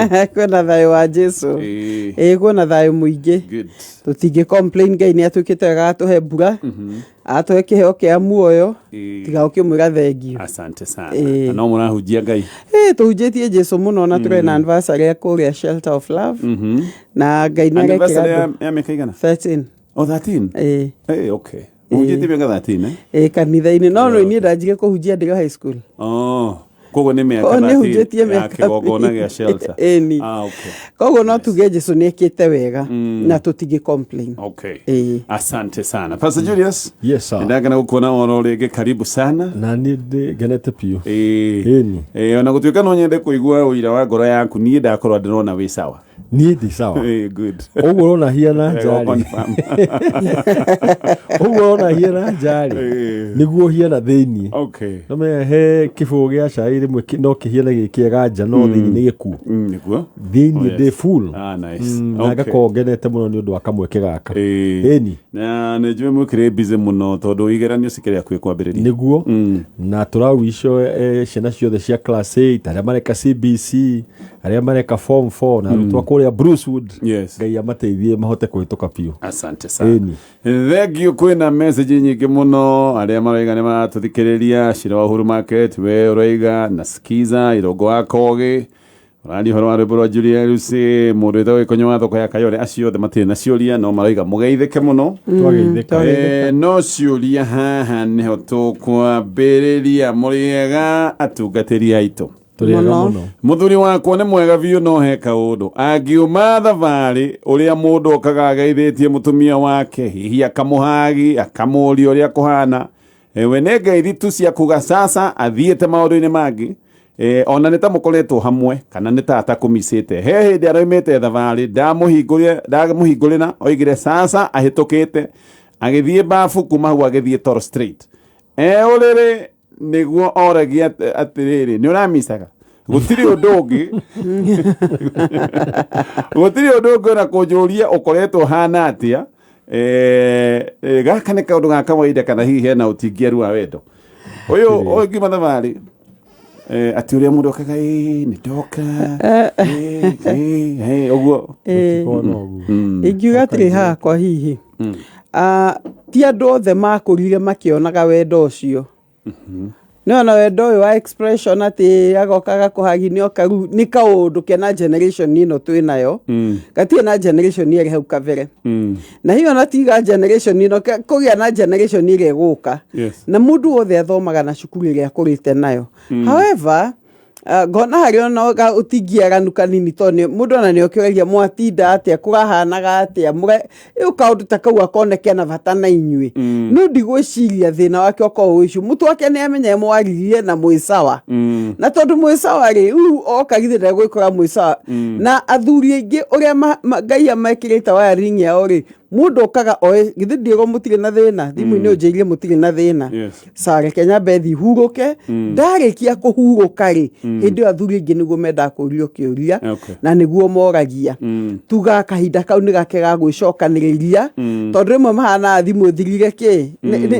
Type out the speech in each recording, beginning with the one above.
Kwĩna thayũ wa Jesu. Ĩĩ, kwĩna thayũ mũingĩ. Good. Tũtingĩ complain, Ngai nĩ atuĩkĩte wega, atũhe mbura, atũhe kĩheo kĩa muoyo. Tiga ũkĩmwĩra thengiũ. Asante sana. Ĩĩ. Na no mũrahunjia Ngai. Ĩĩ, tũhunjĩtie Jesu mũno na tũrĩ na anniversary ya kũrĩa Shelter of Love na Ngai nĩ arekĩra Anniversary andũ ya mĩaka igana? 13. Oh, 13. Ĩĩ. Hey, okay. Mũhunjĩtie mĩaka 13, eh? Ĩĩ, kanitha-inĩ no rĩu niĩ ndanjire kũhunjia ndĩ o high school. Oh. Koguo nĩ mĩaka Koguo nĩ 13 hunjĩtie ya mĩaka kĩgongona gĩa Shelter. Ĩni. Ah, okay. Koguo no tuge Jesu nĩ ekĩte wega na tũtingĩ complain. Okay. Ĩĩ. Asante sana. Pastor Julius. Yes, sir. Ndakena gũkuona oro rĩngĩ, karibu sana. Na niĩ ndĩ ngenete biũ. Ĩĩ. Ĩni. Ĩĩ, ona gũtuĩka no nyende kũigua ũira wa ngoro yaku, niĩ ndakorwo ndĩrona wĩ sawa. Niĩ ndĩ sawa. Ĩĩ, good. Ũguo ũrona hiana Wega nja rĩ, confirm. ũguo ũrona hiana nja rĩ, Ĩĩ. nĩguo hiana thĩiniĩ. No menya he kĩbũgũ gĩa cai rĩmwe no kĩhiane gĩ kĩega nja no thĩiniĩ nĩ gĩkuũ. Nĩguo. Thĩiniĩ Oh, yes. ndĩ full. Ah, nice. Na ngakorwo ngenete mũno nĩ ũndũ wa kamweke gaka. Ĩni. Na nĩ njũĩ mwĩkĩrĩ busy mũno tondũ igeranio cikĩrĩ hakuhĩ kwambĩrĩria. Nĩguo na tũrawico ciana ciothe cia class 8, arĩa mareka CBC, arĩa mareka form 4 na arutwo kũrĩa Brucewood. Ngai amateithie mahote kũhĩtũka biũ. Asante sana. Ĩni. Thank you. Kwĩna message nyingĩ mũno arĩa maraiga nĩ maratũthikĩrĩria. Cira wa Uhuru Market, we ũraiga nasikiza Irongo wa Kogĩ, ũraria ũhoro wa rwĩmbo rwa Julius, mũndũ wĩtagwo Gĩkonyo wa thoko ya Kayore. Acio othe matirĩ na ciũria no maraiga mũgeithĩke mũno. Twageithĩka. No ciũria haha nĩho tũkwambĩrĩria. Mũrĩega atungatĩri aitũ? Tũrĩega Mũno. mũno. Mũthuri wakwa nĩ mwega biũ, no he kaũndũ angiuma thabarĩ, ũrĩa mũndũ okaga ageithĩtie mũtumia wake, hihi akamũhagi, akamũria ũrĩa kũhana. We nĩ ngeithi tu cia kuga sasa athiĩte maũndũ-inĩ mangĩ. Ona nĩ ta mũkoretwo hamwe kana nĩ ta atakũmicĩte. He hĩndĩ araumĩte thabarĩ, ndamũhingũrĩra, oigire sasa ahĩtũkĩte agĩthiĩ bafu, kuma hau agĩthiĩ toro straight e ũrĩrĩ, nĩguo oragia atĩrĩrĩ, nĩ ũramicaga? Gũtirĩ ũndũ ũngĩ, gũtirĩ ũndũ ũngĩ ona kũnjũria ũkoretwo hana atĩa. Gaka nĩ kaũndũ ga kawaida kana hihi hena ũtingiaru wa wendo ũyũ ũyũ ngiuma thabarĩ, atĩ ũrĩa mũndũ okaga, "Ĩĩ, nĩ ndoka, ĩĩ, ĩĩ, ĩĩ," ũguo. Gũtikoragwo na ũguo. Ingiuga atĩrĩ hakwa hihi, ti andũ othe makũrire makĩonaga wendo ũcio. Nĩ ona wendo ũyũ wa expression atĩ agoka agakũhagi nĩ oka, rĩu nĩ kaũndũ kena generation ĩno twĩ nayo, gatirĩ na generation ĩrĩ hau kabere. Na hiyo ona tiga generation ĩno, kũgĩa na generation ĩrĩa ĩgũka. Na mũndũ wothe athomaga na cukuru ĩrĩa akũrĩte nayo. However, ngona harĩ ona ũtingiaganu kanini tondũ mũndũ ona nĩ okĩũragia mwatinda atĩa, kũrahanaga atĩa, ĩyo kaũndũ ta kau akoneke na bata na inyuĩ. No ndigwĩciria thĩna wake okorwo wĩ ũcio. Mũtwe wake nĩ amenya mwaririe na mwĩ sawa, na tondũ mwĩ sawa rĩ, rĩu oka githĩ ndegwĩkora mwĩ sawa. Na athuri aingĩ ũrĩa Ngai amekĩrĩte wiring yao rĩ, mũndũ okaga oĩ githĩ ndiĩrwo mũtirĩ na thĩna thimũ-inĩ, ũnjĩrire mũtirĩ na thĩna. Sawa, reke nyambe thi hurũke. Ndarĩkia kũhurũka rĩ, hĩndĩ ĩyo athuri aingĩ nĩguo mendaga kũũrio kĩũria. Na nĩguo moragia. Tugaga kahinda kau nĩ gake ga gwĩcokanĩrĩria, tondũ rĩmwe mahanaga thimũ ĩthirire kĩ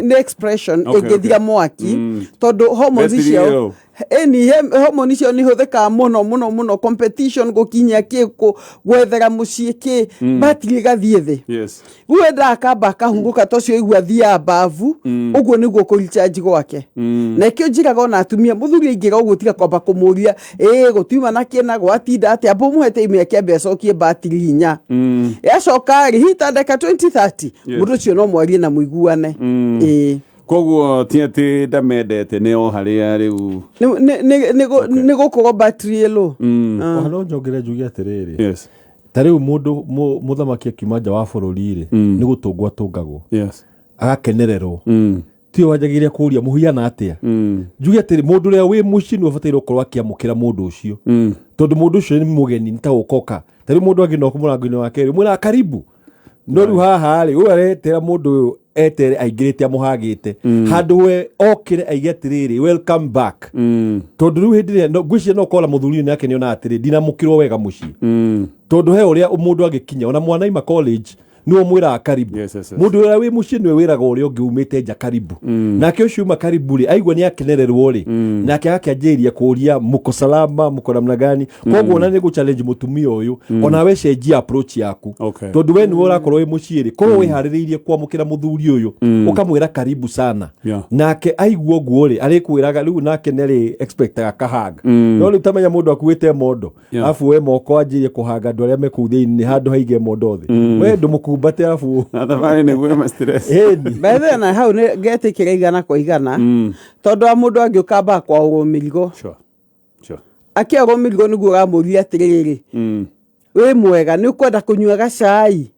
nĩ expression ĩngĩthira mwaki, tondũ hormones Betiri ciao ĩyo. Ĩni hormone icio nĩ ihũthĩkaga mũno mũno mũno, competition, gũkinyia kĩ, gwethera mũciĩ kĩ, batiri ĩgathiĩ thĩ. Rĩu endaga akamba akahurũka, to cio igua athiaga mbavu ũguo nĩguo kũrecharge gwake. Na ĩkĩo njĩraga ona atumia, mũthuri aingĩra ũguo, tiga kwamba kũmũria, ĩĩ gũtiuma na kĩna, gwatinda atĩa, amba ũmũhe time yake ambe acokie batiri hinya. Yacoka rĩ, hihi ta ndagĩka 20 30, mũndũ ũcio no mwarie na mũiguane. Ĩĩ. Koguo ti atĩ ndamendete, nĩ o harĩa rĩu. Nĩ gũkorwo batiri ĩlũ. Ona no njongere njuge atĩrĩrĩ, ta rĩu mũndũ mũthamaki akiuma nja wa bũrũri rĩ, nĩ gũtũngwo atũngagwo, agakenererwo. Tiwe wanjagĩrĩria kũria mũhiana atĩa. Njuge atĩrĩ, mũndũ ũrĩa wĩ mũciĩ nĩwe ũbataire gũkorwo akĩamũkĩra mũndũ ũcio, tondũ mũndũ ũcio nĩ mũgeni, nĩ ta gũkoka. Ta rĩu mũndũ angĩnoka mũrango-inĩ wake rĩ, mwĩraga karibu. No rĩu haha rĩ, ũyũ aretera mũndũ ũyũ etere aingĩrĩte amũhagĩte, handũ we okĩre aige atĩrĩrĩ, "Welcome back." Tondũ rĩu hĩndĩ ĩrĩa ngwĩciria no ũkora mũthuri ũyũ nake nĩonaga atĩrĩ, ndinamũkĩrwo wega mũciĩ, tondũ he ũrĩa mũndũ angĩkinya ona mwana ima college. Nĩwe ũmwĩraga karibu. Yes. Mũndũ ũrĩa wĩ mũciĩ nĩwe wĩraga ũrĩa ũngĩ umĩte nja karibu. Nake ũcio uma karibu rĩ, aigua nĩ akenererwo rĩ, nake agakĩanjĩrĩria kũria, "Mko salama? Mko namna gani?" Koguo ona nĩ gũ challenge mũtumia ũyũ, ona we cenjia approach yaku. Tondũ we nĩwe ũrakorwo wĩ mũciĩ rĩ, korwo wĩharĩrĩirie kwamũkĩra mũthuri ũyũ, ũkamwĩra, "Karibu sana." Nake aigua ũguo rĩ, arĩkwĩraga rĩu nake nĩ expectaga kahanga, no rĩu tamenya mũndũ akuĩte mondo, arabu we moko anjĩrie kũhanga andũ arĩa me kũu thĩinĩ handũ haige mondo thĩ, we ndũmũkumbate arabu Na thabarĩ nĩguo ma stress. Ĩni. Bethe na hau nĩ ngetĩkĩra 100%, tondũ wa mũndũ angĩũka amba kwaũrwo mĩrigo. Akĩaũrwo mĩrigo nĩguo ũramũria atĩrĩrĩ, "Wĩ mwega? Nĩ ũkwenda kũnyua gacai?"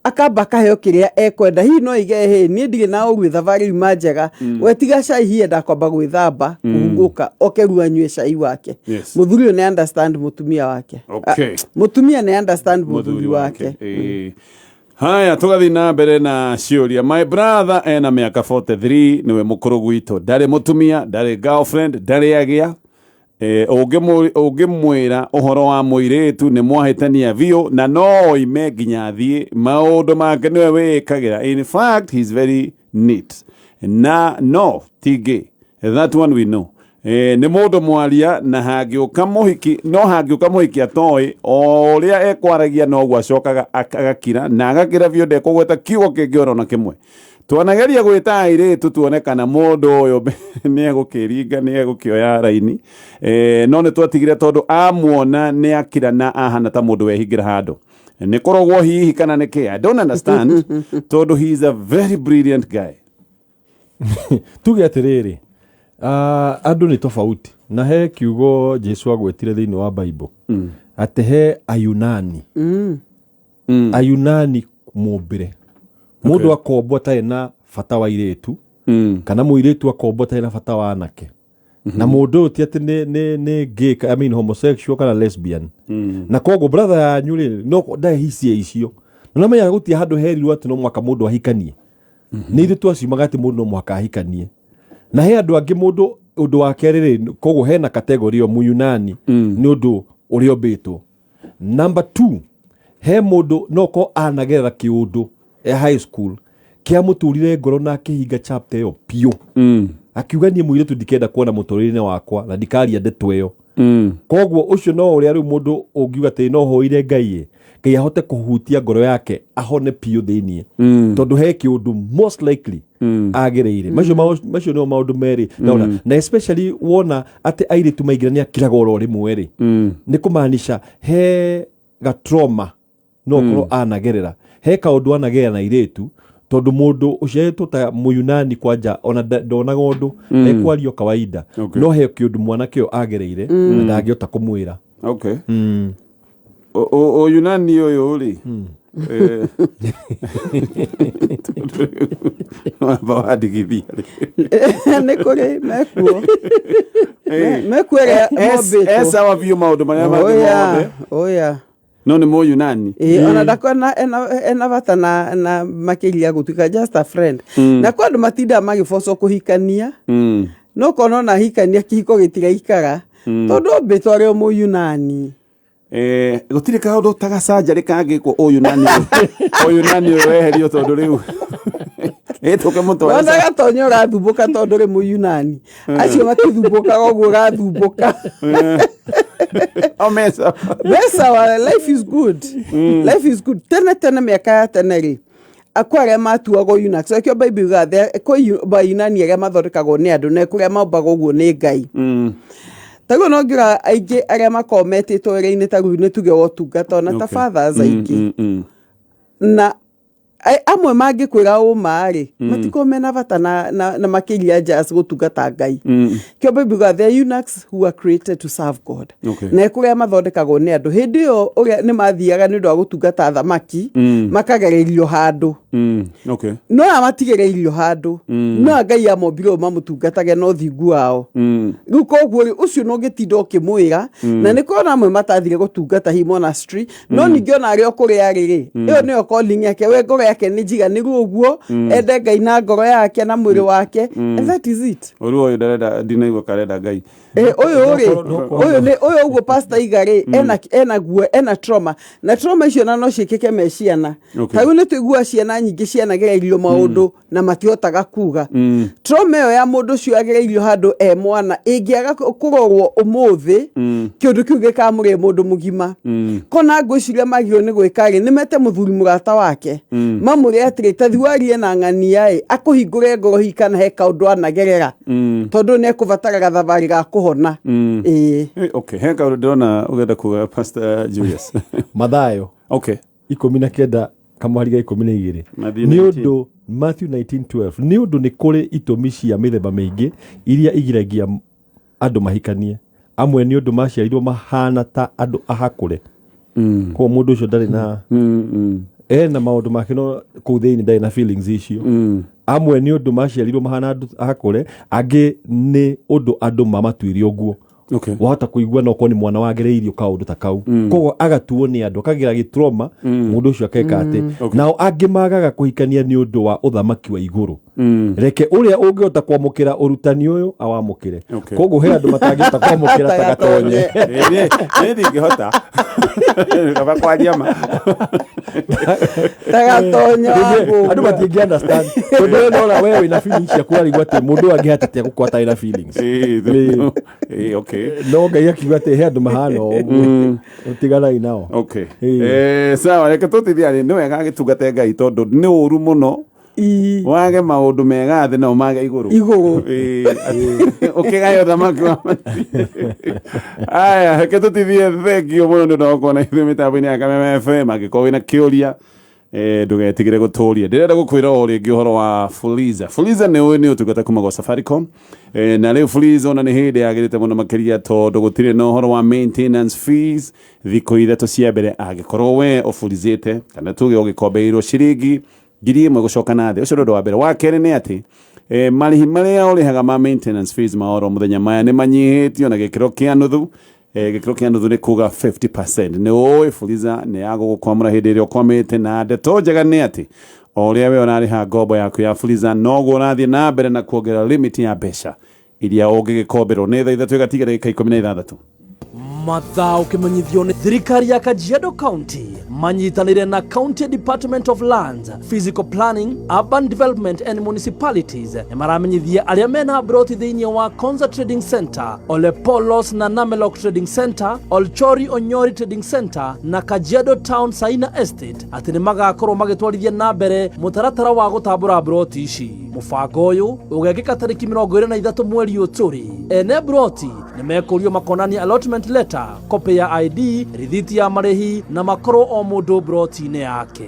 Akamba akaheo kĩrĩa ekwenda. Hihi no ige, "Hĩ, niĩ ndirĩ na ũru, thabarĩ yuma njega." We tiga cai, hihi enda kwamba gwĩthamba, kũhungũka, oke rĩu anyue cai wake. Mũthuri ũyũ nĩ understand mũtumia wake. Ah, mũtumia nĩ understand mũthuri wake. Ĩĩ. Haya, tũgathiĩ na mbere na ciũria. My brother ena mĩaka 43, nĩwe mũkũrũ gwitũ, ndarĩ mũtumia, ndarĩ girlfriend, ndarĩ agĩa. Ũngĩmwĩra ũhoro wa mũirĩtu nĩ mwahĩtania biũ na no oime nginya athiĩ. Maũndũ make nĩwe wĩĩkagĩra. In fact, he's very neat na no ti gay, that one we know. Nĩ mũndũ mwaria na hangĩũka mũhiki, no hangĩũka mũhiki atoĩ o ũrĩa ekwaragia, noguo acokaga agakira na agakira biũ, ndekũgweta kiugo kĩngĩ oro na kĩmwe. Twanageria gwĩta airĩtu tuone kana mũndũ ũyũ nĩ egũkĩringa, nĩ egũkĩoya raini, no nĩ twatigire tondũ amuona nĩ akira na ahana ta mũndũ wehingĩra handũ. Nĩ kũrogwo hihi kana nĩ kĩ? I don't understand, tondũ he is a very brilliant guy. Tuge atĩrĩrĩ, andũ nĩ tofauti, na he kiugo Jesu agwetire thĩinĩ wa Bible atĩ he Ayunani. Ayunani mũmbĩre mũndũ akombwo atarĩ na bata wa irĩtu, kana mũirĩtu akombwo atarĩ na bata wa anake, na mũndũ ũyũ ti atĩ nĩ gay, I mean homosexual kana lesbian. Na koguo brother yanyu rĩ, no ndarĩ hisia icio, na namenyaga gũtirĩ handũ herirwo atĩ no mũhaka mũndũ ahikanie. Nĩ ithuĩ twaciumaga atĩ mũndũ no mũhaka ahikanie, na he andũ angĩ mũndũ ũndũ wa kerĩ rĩ, koguo hena category ĩyo Mũyunani nĩ ũndũ ũrĩa ũmbĩtwo. Number two, he mũndũ no ko anagerera kĩũndũ e high school kĩamũturire ngoro na akĩhinga chapter ĩyo biũ, akiuga, "Niĩ mũirĩtu ndikenda kuona mũtũrĩre-inĩ wakwa na ndikaria ndeto ĩyo." Koguo ũcio no ũrĩa rĩu mũndũ ũngiuga atĩ no hoire Ngai ĩ, Ngai ahote kũhutia ngoro yake ahone biũ thĩiniĩ, tondũ he kĩũndũ most likely agĩrĩire. Macio nĩmo maũndũ merĩ ndona, na especially wona atĩ airĩtu maingĩra nĩ akiraga oro rĩmwe rĩ, nĩ kũmaanisha he gatrauma no ũkorwo anagerera, he kaũndũ anagerera na airĩtu, tondũ mũndũ ũciarĩtwo ta Mũyunani kwanja ona ndonaga ũndũ, ekwario kawaida. No he kĩũndũ mwanake ũyũ agereire na ndangĩhota kũmwĩra. Okay. Ũyunani ũyũ rĩ, wamba wandigithia rĩ. Nĩ kũrĩ mekuo. Mekuo ĩrĩa mombĩtwo. Sawa biũ maũndũ marĩa mangĩ mothe. Oya. No nĩ Mũyunani. Ĩĩ, ona ndakona ena bata na makĩria gũtuĩka just a friend, na kwa andũ matindaga magĩbocwo kũhikania. No kona ona hikania, kĩhiko gĩtiraikara tondũ ombĩtwo arĩ o Mũyunani. Gũtirĩ kaũndũ ta gacanjarĩ kangĩkwo ũyunani ũyũ weherio, tondũ rĩu ĩtũke mũtware. Wona gatonya ũrathumbũka tondũ rĩ Mũyunani acio matithumbũkaga ũguo ũrathumbũka. O mesa. Mbeca, life is good, life is good. Tene tene, mĩaka ya tene rĩ, akwa arĩa matuagwo eunuchs, kĩo Bible yugaga kwĩ Bayunani arĩa mathondekagwo nĩ andũ na kũrĩa mombagwo ũguo nĩ Ngai. Ta rĩu no ngĩra aingĩ arĩa makoragwo metĩtwo wĩra-inĩ, ta rĩu nĩ tuge wa ũtungata, ona ta fathers aingĩ, na amwe mangĩkwĩra ũma rĩ, matikoragwo mena bata na makĩria just gũtungata Ngai. Kĩo Bible yugaga there are eunuchs who are created to serve God. Na kũrĩa mathondekagwo nĩ andũ hĩndĩ ĩyo ũrĩa nĩ mathiaga nĩ ũndũ wa gũtungata athamaki, makagererio handũ. No aya matigereirio handũ, no aya Ngai amombire ũũ mamũtungatage na ũthingu wao. Rĩu koguo rĩ, ũcio no ũngĩtinda ũkĩmwĩra, na nĩ kũrĩ ona amwe matathire gũtungata hi monastery, no ningĩ ona arĩa o kũrĩa arĩ rĩ, ĩyo nĩyo calling yake, we ngoro. yake nĩ njiganĩru ũguo, ende Ngai na ngoro yake na mwĩrĩ wake, and that is it. Ũru ũyũ ndarenda, ndinaigua karenda Ngai. Ũyũ rĩ, ũyũ nĩ ũyũ ũguo pastor iga rĩ, ena guo, ena trauma, na trauma icio na no ciĩkĩke me ciana. Ta rĩu nĩ tũiguaga ciana nyingĩ cianagereirio maũndũ na matihotaga kuga. Trauma ĩyo ya mũndũ ũcio agereirio handũ e mwana ĩngĩaga kũrorwo ũmũthĩ, kĩũndũ kĩu gĩkamũrĩa mũndũ mũgima. Kona ngwĩciria magĩrĩirwo nĩ gwĩka rĩ, nĩ mete mũthuri mũrata wake, mamwĩre atĩrĩ, ta thiĩ warie na ng'ania ĩ, akũhingũre ngoro hihi kana he kaũndũ anagerera, tondũ nĩ ekũbatara gathabarĩ ga kũhona. Ĩĩ. Okay, he kaũndũ ndĩrona ũgenda kuga, Pastor Julius. Mathayo 19 kamũhari ga 12. Matthew Nĩ 19. ũndũ Matthew 19:12, nĩ ũndũ nĩ kũrĩ itũmi cia mĩthemba mĩingĩ iria igiragia andũ mahikanie, amwe nĩ ũndũ maciarirwo mahana ta andũ ahakũre. Koguo mũndũ ũcio ndarĩ na ena maũndũ make, no kũu thĩinĩ ndarĩ na feelings icio. Amwe nĩ ũndũ maciarirwo mahana andũ ahakũre, angĩ nĩ ũndũ andũ mamatuire ũguo. Wahota kũigua no korwo nĩ mwana wagereirio kaũndũ ta kau, koguo agatuo nĩ andũ, akagera gĩtroma, mũndũ ũcio akeka atĩ. Nao angĩ magaga kũhikania nĩ ũndũ wa ũthamaki wa igũrũ. Reke ũrĩa ũngĩhota kwamũkĩra ũrutani ũyũ awamũkĩre. Koguo he andũ matangĩhota kwamũkĩra ta Gatonye. Niĩ ndingĩhota kaba kwaria ma. Ta Gatonye wa Andũ gũkũ. matingĩ understand, tondũ we nora we wĩna feelings ciaku, ũrarigwo atĩ mũndũ ũyũ angĩhota atĩa gũkorwo atarĩ na feelings. Okay. No Ngai akiuga atĩ he andũ mahana ũguo, tiganai nao. Sawa, reke tũtithia nĩ wega agĩtungate Ngai, tondũ nĩ ũru mũno wage maũndũ mega thĩ na ũmage igũrũ. Igũrũ. Ũkĩgaya ũthamaki wa aya. Reke tũtithie. Thengio mũno nĩ ũndũ wa gũkorwo na ithuĩ mĩtambo-inĩ ya Kameme FM. Angĩkorwo wĩna kĩũria, ndũgetigĩre gũtũria. Ndĩrenda gũkwĩra o rĩngĩ ũhoro wa Fuliza. Fuliza nĩ ũĩ nĩ ũtungata kuma gwa Safaricom. Na rĩu Fuliza ona nĩ hĩndĩ yagĩrĩte mũno makĩria, tondũ gũtirĩ na ũhoro wa maintenance fees thikũ 3 cia mbere angĩkorwo we ũbulizĩte, kana tuge ũgĩkombeirwo ciringi 1,000 gũcoka na thĩ. Ũcio nĩ ũndũ wa mbere. Wa kerĩ nĩ atĩ marĩhi marĩa ũrĩhaga ma maintenance fees ma oro mũthenya maya nĩ manyihĩtio na gĩkĩro kĩa nuthu. Gĩkĩro kĩa nuthu nĩ kuga 50%. Nĩ ũĩ Fuliza nĩ ya gũgũkwamũra hĩndĩ ĩrĩa ũkwamĩte, na ndeto njega nĩ atĩ o ũrĩa we ũrarĩha ngombo yaku ya Fuliza, noguo ũrathiĩ na mbere na kuongerera limit ya mbeca iria ũngĩgĩkomberwo. Nĩ thaa 3 ĩgatiga ndagĩka 16. Mathaa ũkĩmenyithio nĩ thirikari ya Kajiado County manyitanĩire na County Department of Lands, Physical Planning, Urban Development and Municipalities, nĩ maramenyithia arĩa mena broti thĩinĩ wa Konza Trading Center, Olepolos na Namelok Trading Center, Olchori Onyori Trading Center na Kajiado Town Saina Estate atĩ nĩ magakorwo magĩtwarithia na mbere mũtaratara wa gũtambũra broti ici. Mũbango ũyũ ũgekĩka tarĩki 23 mweri ũyũ tũrĩ. Ene broti nĩ mekũrio makonania allotment letter, copy ya ID, rithiti ya marĩhi, na makorwo o mũndũ broti-inĩ yake.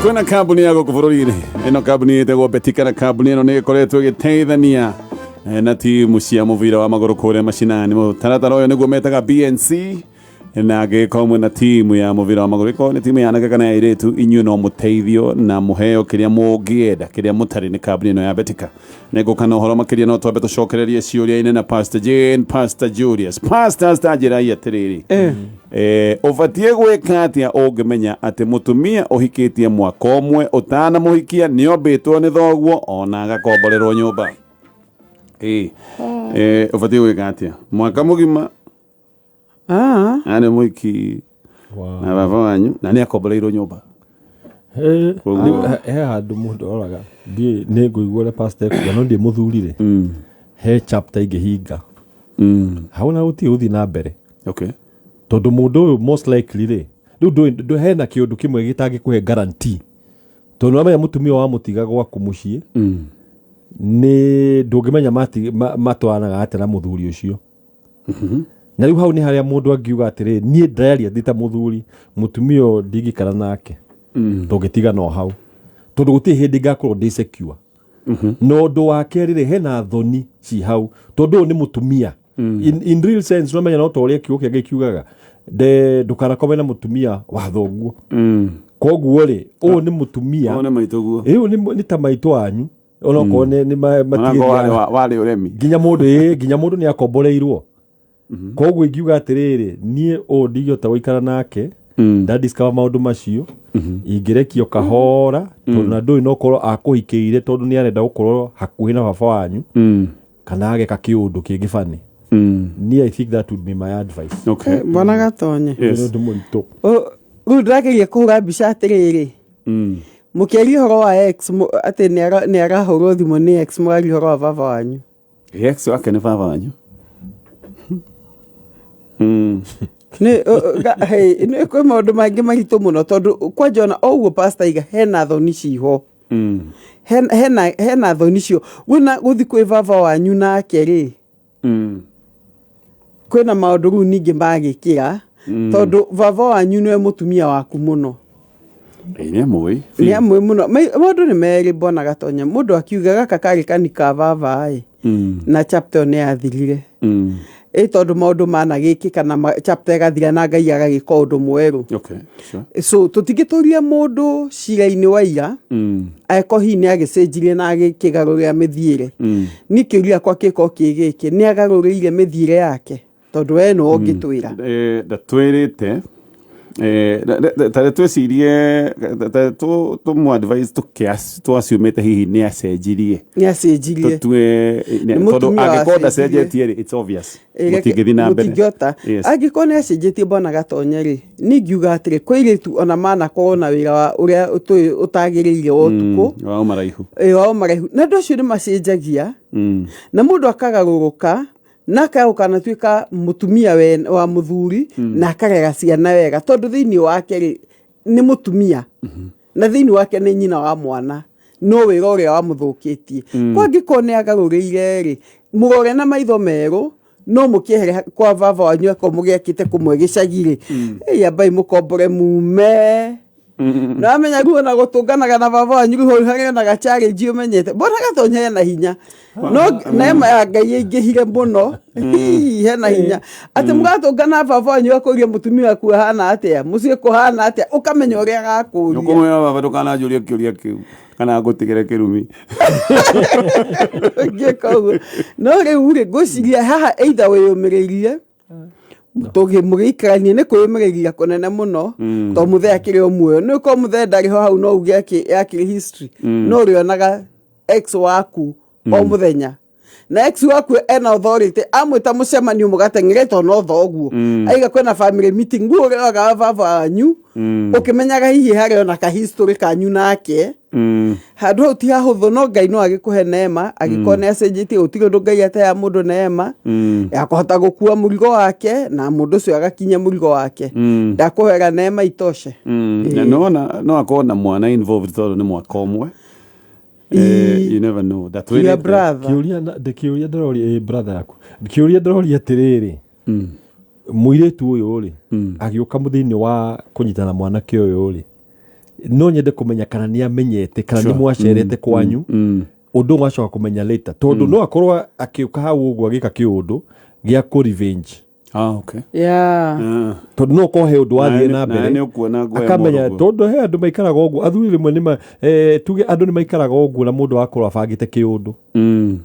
Kwĩna kambuni ya gũkũ bũrũri-inĩ ĩno, kambuni ĩtagwo Betika, na kambuni ĩno nĩ ĩkoretwo ĩgĩteithania na timu cia mũbira wa magũrũ kũrĩa macinani. Mũtaratara ũyũ nĩguo metaga BNC, na angĩgĩkorwo mwĩna timu ya mũbira wa magũrũ, ĩkorwo nĩ timu ya anake kana ya airĩtu, inyuĩ no mũteithio na mũheo kĩrĩa mũngĩenda kĩrĩa mũtarĩ nĩ kambuni ĩno ya Betika. Nĩngũka na ũhoro makĩria, no twambe tũcokererie ciũria-inĩ na Pastor Jane, Pastor Julius. Pastors, ta njĩrai atĩrĩrĩ, ũbatiĩ gwĩka atĩa ũngĩmenya atĩ mũtumia ũhikĩtie mwaka ũmwe ũtanamũhikia nĩombĩtwo nĩ thoguo ona agakomborerwo nyũmba? Ũbatiĩ gwĩka atĩa mwaka mũgima arĩ mũhiki na baba wanyu na nĩ akomboreirwo nyũmba? He handũ mũndũ aroraga, ndiĩ nĩ ngũigua ũrĩa pastor ekuga, no ndiĩ mũthuri rĩ, he chapter ingĩhinga hau na gũtirĩ gũthiĩ na mbere, tondũ mũndũ ũyũ most likely rĩ, rĩu hena kĩũndũ kĩmwe gĩtangĩkũhe guarantee, tondũ nĩwamenya mũtumia wa mũtiga gwaku mũciĩ nĩ ndũngĩmenya matwaranaga atĩa na mũthuri ũcio. Na rĩu hau nĩ harĩa mũndũ angiuga atĩrĩ, niĩ ndĩraria ndĩ ta mũthuri, mũtumia ũyũ ndingĩikara nake, tũngĩtigana o hau, tondũ gũtirĩ hĩndĩ ngakorwo ndĩ secure. Na ũndũ wa kerĩ rĩ, hena thoni ci hau, tondũ ũyũ nĩ mũtumia in real sense. Ũramenya no ta ũrĩa kiugo kĩa Ngai kiugaga, ndũkanakome na mũtumia wa thoguo. Koguo rĩ, ũyũ nĩ mũtumia. Ũyũ nĩ maitũ guo. Ĩĩ, nĩ ta maitũ wanyu, onokorwo nĩ Onakorwo warĩ matigĩria warĩ ũremi. Nginya mũndũ, ĩĩ, nginya mũndũ nĩ akomboreirwo. Koguo ingiuga atĩrĩrĩ, niĩ ũũ ndingĩhota gũikara nake ndadiscover maũndũ macio, ingĩrekio kahora, tondũ na ndũĩ no korwo akũhikĩire tondũ nĩ arenda gũkorwo hakuhĩ na baba wanyu, kana ageka kĩũndũ kĩngĩ bani. Niĩ I think that would be my advice. Okay. Bwana Gatonye. Yes. Nĩ ũndũ mũritũ. Rĩu ndĩrageria kũhũra mbica atĩrĩrĩ, mũkĩaria ũhoro wa ex, atĩ nĩ arahũrwo thimũ nĩ ex, mũraria ũhoro wa baba wanyu. Ex wake nĩ baba wanyu. Nĩ kwĩ maũndũ mangĩ maritũ mũno, tondũ kwanja ona o ũguo pastor aiga hena thoni ciho. Hena thoni cio gwĩna gũthi kwĩ baba wanyu nake rĩ, kwĩna maũndũ rĩu ningĩ magĩkĩra, tondũ baba wanyu nĩwe mũtumia waku mũno. Ĩĩ, nĩ amũĩ. Nĩ amũĩ mũno. Maũndũ nĩ merĩ, Bwana Gatonya, mũndũ akiuga gaka karĩ kani ka baba ĩ, na chapter ĩyo nĩ yathirire. Ĩ tondũ maũndũ managĩkĩka na chapter ĩgathira na Ngai agagĩka ũndũ mwerũ. Okay, sure. So tũtingĩtũria mũndũ cira-inĩ wa ira, angĩkorwo hihi nĩ agĩcenjirie na agĩkĩgarũrĩra mĩthiĩre. Niĩ kĩũria gĩakwa kĩkorwo kĩ gĩkĩ, nĩ agarũrĩire mĩthiĩre yake? Tondũ we nĩwe ũngĩtwĩra. Ndatwĩrĩte, tarĩ twĩcirie, tarĩ tũmũ advise twaciumĩte hihi nĩ acenjirie. Nĩ acenjirie. Tũtue, Nĩ tondũ mũtumia angĩkorwo wacenjirie. ndacenjetie rĩ, it's obvious. Reke Mũtingĩthiĩ na mbere. Mũtingĩhota. Yes. Angĩkorwo nĩ acenjetie, Bwana Gatonye rĩ, niĩ ngiuga atĩrĩ, kwĩ airĩtu ona manakorwo na wĩra wa ũrĩa ũtũĩ ũtagĩrĩire wa ũtukũ. Wa maraihu. Ĩ, wa maraihu. Na andũ acio nĩ macenjagia. Na mũndũ akagarũrũka, na akagũka na tuĩka mũtumia wa mũthuri, na akarera ciana wega, tondũ thĩinĩ wake rĩ, nĩ mũtumia. Na thĩinĩ wake nĩ nyina wa mwana. No wĩra ũrĩa wamũthũkĩtie. Kwa angĩkorwo nĩ agarũrĩire rĩ, mũrore na maitho merũ, no mũkĩehere kwa baba wanyu akorwo mũgĩakĩte kũmwe gĩcagi rĩ, ĩ, ambai mũkombore mume. Na wamenya ruo na gũtũnganaga na baba wanyu, rĩu hau harĩ ona ga challenge ũmenyete. Mbona Gatonya hena hinya. No neema ya Ngai ĩingĩhire mũno. Hihi hena hinya. Atĩ mũgatũngana baba wanyu akũrie mũtumia waku ahana atĩa, mũciĩ kũhana atĩa, ũkamenya ũrĩa agakũria. Ũkũmwĩra baba ndũkananjũrie kĩũria kĩu, kana ngũtigĩre kĩrumi. Ngĩka ũguo. No rĩu rĩ, ngwĩciria haha either wĩyũmĩrĩirie, mũgĩikaranie nĩ kwĩyũmĩrĩria kũnene mũno, tondũ mũthee akĩrĩ o muoyo. Nĩ ũkorwo mũthee ndarĩ ho hau no uge akĩrĩ history. No ũrĩonaga ex waku o mũthenya. Na ex waku ena authority, amwĩta mũcemanio mũgateng'ere tondũ no thoguo. Aiga kwĩna family meeting, guo ũrĩonaga baba wanyu, ũkĩmenyaga hihi harĩ ona ka history kanyu nake. Handũ hau ti hahũthũ, no Ngai no agĩkũhe neema, angĩkorwo nĩ acenjetie, gũtirĩ ũndũ Ngai ateaga mũndũ neema ya kũhota gũkua mũrigo wake, na mũndũ ũcio agakinyia mũrigo wake. Ndakũhera neema itoshe. Na no akorwo na mwana involved tondũ nĩ mwaka ũmwe. You never know. That Your really brother. Kĩũria na- ndĩ kĩũria ndĩroria, ĩ, brother yaku. Kĩũria ndĩroria atĩrĩrĩ, mũirĩtu ũyũ rĩ, agĩũka mũthĩinĩ wa kũnyitana mwanake ũyũ rĩ, no nyende kũmenya kana nĩ amenyete, kana nĩ mwacerete kwanyu, ũndũ ũgacoka kũmenya later, tondũ no akorwo akĩũka hau ũguo agĩka kĩũndũ gĩa kũ revenge. Ah, okay. Yeah. Tondũ no ũkorwo he ũndũ wathiĩ na Nawe mbere nĩ ũkuona nguo ya akamenya, mũrũguo. tondũ he andũ maikaraga ũguo, athuri rĩmwe nĩ tuge andũ nĩ maikaraga ũguo na mũndũ agakorwo abangĩte kĩũndũ,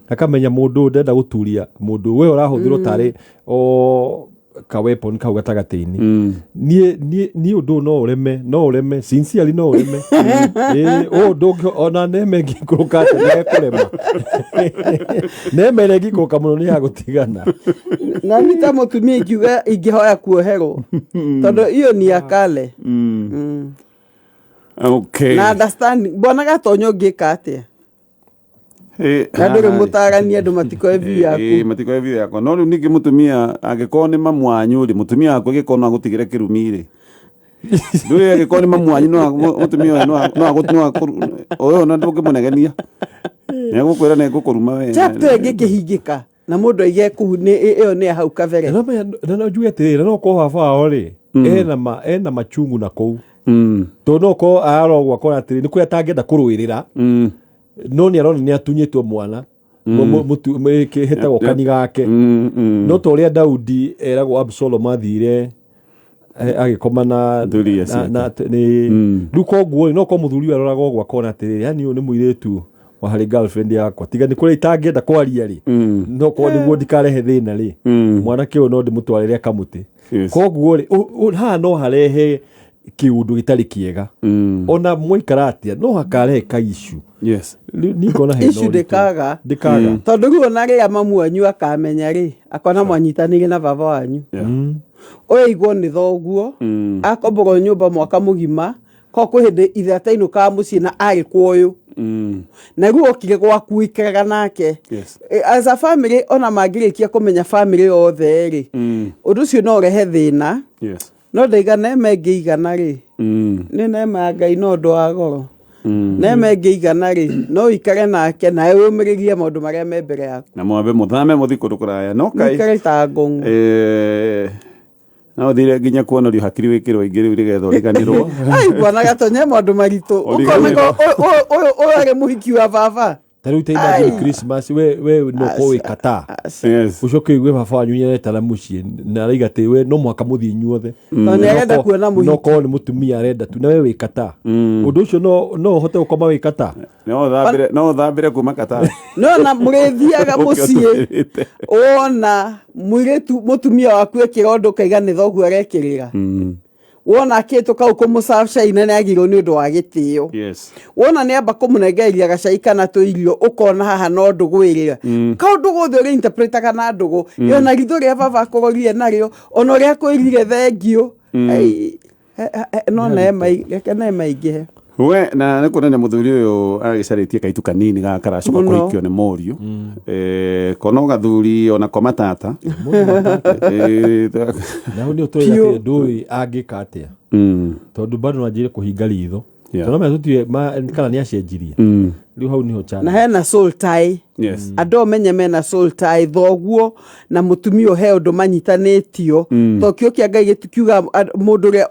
akamenya mũndũ ũyũ ndenda gũturia mũndũ, we ũrahũthĩrwo tarĩ o ka weapon kau gatagatĩ-inĩ. Niĩ ũndũ ũyũ no ũreme, no ũreme sincerely, no ũreme. Ĩĩ, ũyũ ndũngĩ ona neme ĩngĩikũrũka atĩa ndegekũrema. Neme ĩrĩa ĩngĩikũrũka mũno nĩ ya gũtigana. Na niĩ ta mũtumia ingiuga ingĩhoya kuoherwo, tondũ iyo ni ya kale. Okay. Na understanding, Bwana Gatonya ũngĩka atĩa? Na ndũrĩ mũtarani, andũ matikoe view yaku. Ĩ, matikoe view yakwa. No rĩu ningĩ mũtumia angĩkorwo nĩ mamu wanyu rĩ, mũtumia waku angĩkorwo no agũtigĩre kĩrumi rĩ, ndũĩ angĩkorwo nĩ mamu wanyu, no mũtumia ũyũ no ũyũ ona ndũngĩmũnegenia, nĩ egũkwĩra nĩ ngũkũruma we. Chapter ĩngĩ ĩkĩhingĩka na mũndũ aige kũu nĩ ĩyo nĩ ya hau kabere. Na no njuge atĩrĩrĩ, na no korwo baba wao rĩ, ena machungu na kũu, tondũ no korwo ararogwo akora atĩrĩ nĩ kũrĩa atangĩenda kũrũĩrĩra, no nĩ arona nĩ atunyĩtwo mwana hetagwo kani gake. No ta ũrĩa Daudi eragwo Absalom athire agĩkoma na Thuriya na- na nĩ rĩu koguo rĩ, no korwo mũthuri ũyũ aroraga ũguo akona atĩrĩrĩ, yani ũyũ nĩ mũirĩtu Wa harĩ girlfriend yakwa, tiga nĩ kũrĩa itangĩenda kwaria rĩ, no korwo nĩguo ndikarehe thĩna rĩ, mwanake ũyũ no ndĩmũtwarĩre kamũtĩ. Koguo rĩ, haha no harehe kĩũndũ gĩtarĩ kĩega, ona mwaikara atĩa no hakarehe ka issue. Rĩu niĩ ngona hena issue ũritũ. Ndĩkaga. Ndĩkaga. Tondũ rĩu ona rĩrĩa mamu wanyu akamenya rĩ, akona mwanyitanĩire na baba wanyu, ũyũ aigwo nĩ thoguo, akomborwo nyũmba mwaka mũgima, ko kwĩ hĩndĩ ithe atainũkaga mũciĩ na arĩ kwa ũyũ, na rĩu okire gwaku ũikaraga nake. As a family, ona mangĩrĩkia kũmenya family yothe rĩ, ũndũ ũcio no ũrehe thĩna. No ndaiga nema ĩngĩigana rĩ, nĩ nema ya Ngai, no ũndũ wa goro. Nema ĩngĩigana rĩ, no ũikare nake nawe ũmĩrĩrie maũndũ marĩa me mbere yaku. Na mwambe muthame muthi kundu kuraya no kai. Mũikare ta ngũng'ũ. No thire nginya kuonorio hakiri wikirwo ingĩ rĩu nĩgetha ũriganĩrwo. Ai bwana, gatonye maũndũ maritũ. Ũriganĩrwo. Ũkoneka ũyũ arĩ mũhiki wa baba. Ta rĩu ta imagine Christmas, we no korwo wĩ Qatar, ũcoke ũigue baba wanyu nĩaretana mũciĩ na araiga atĩ we no mũhaka mũthiĩ inyuothe. Tondũ nĩarenda kuona mũhiki. No korwo nĩ mũtumia arenda tu na we wĩ Qatar, ũndũ ũcio no ũhote gũkoma wĩ Qatar? No ũthambĩre kuma Qatar. No na mũrĩthiaga Ũke mũciĩ, ũtũĩrĩte. wona mũirĩtu mũtumia waku ekĩra ũndũ ũkaiga nĩ thoguo arekĩrĩra. Wona akĩhĩtũka ũkũmũserve cai na nĩagĩrĩirwo nĩ ũndũ wa gĩtĩo. Wona nĩ amba kũmũnengereria gacai kana tũirio, ũkona haha no ndũgũ ĩrĩa kaũndũ gothe ũrĩ interpretaga na ndũgũ ĩyo, na ritho rĩa baba akũrorire narĩo, ona ũrĩa akwĩrire thengiũ. Ai, no neema reke neema ingĩhe. We na nä kuonania må thuri å yå agäcarä kaitu kanini gaka karacoka Mũno. kũhikio nĩ mũriũ. Kono gathuri ona ko matata. Na hau nĩ ũtũĩ Piũ. atĩ ndũĩ angĩka atĩa, tondũ bado no anjĩre kũhinga ritho, tondũ menya tũtiũĩ kana nĩ acenjirie. Rĩu hau nĩho Na challenge. hena soul tie. Andũ omenye mena soul tie, thoguo na mũtumia ũhe ũndũ manyitanĩtio, to kĩo kĩa Ngai gĩtikiuga mũndũ ũrĩa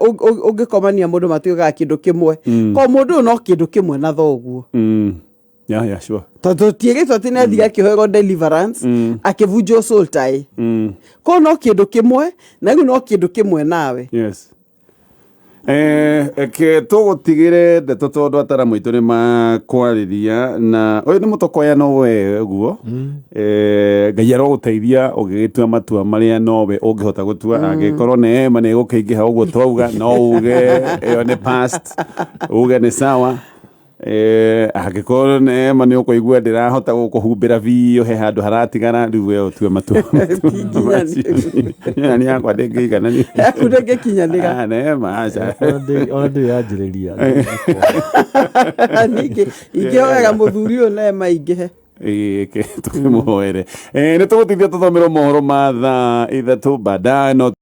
ũngĩkomania mũndũ matuĩkaga kĩndũ kĩmwe, ko mũndũ ũyũ no kĩndũ kĩmwe na thoguo. Yeah, sure. Tondũ tiĩrĩtwo atĩ nĩathire akĩhoerwo deliverance, akĩvunjwo soul tie, ko no kĩndũ kĩmwe na rĩu no kĩndũ kĩmwe nawe. Yes. Eke tũgũtigĩre ndeto tondũ ataramu aitũ nĩ makwarĩria na ũyũ nĩ mũtokoya no we guo. Ngai arogũteithia ũgĩgĩtua matua marĩa nowe ũngĩhota gũtua. Angĩkorwo neema nĩ ĩgũkĩingĩha ũguo twauga, no uge ĩyo nĩ past, uge nĩ sawa. Angĩkorwo neema nĩ ũkũigua ndĩrahota gũkũhumbĩra biũ, he handũ haratigara, rĩu we ũtue matua. Nĩ yakwa ndĩngĩiganania. Yaku ndĩngĩkinyanĩra. Ah, neema aca. Ona ndĩrĩ yanjĩrĩria. Ningĩ ingĩhoera mũthuri ũyũ neema ingĩhe. Ĩĩ, tũkĩmũhoere. Nĩ tũgũteithia tũthomerwo mohoro ma thaa 3 baadaye no.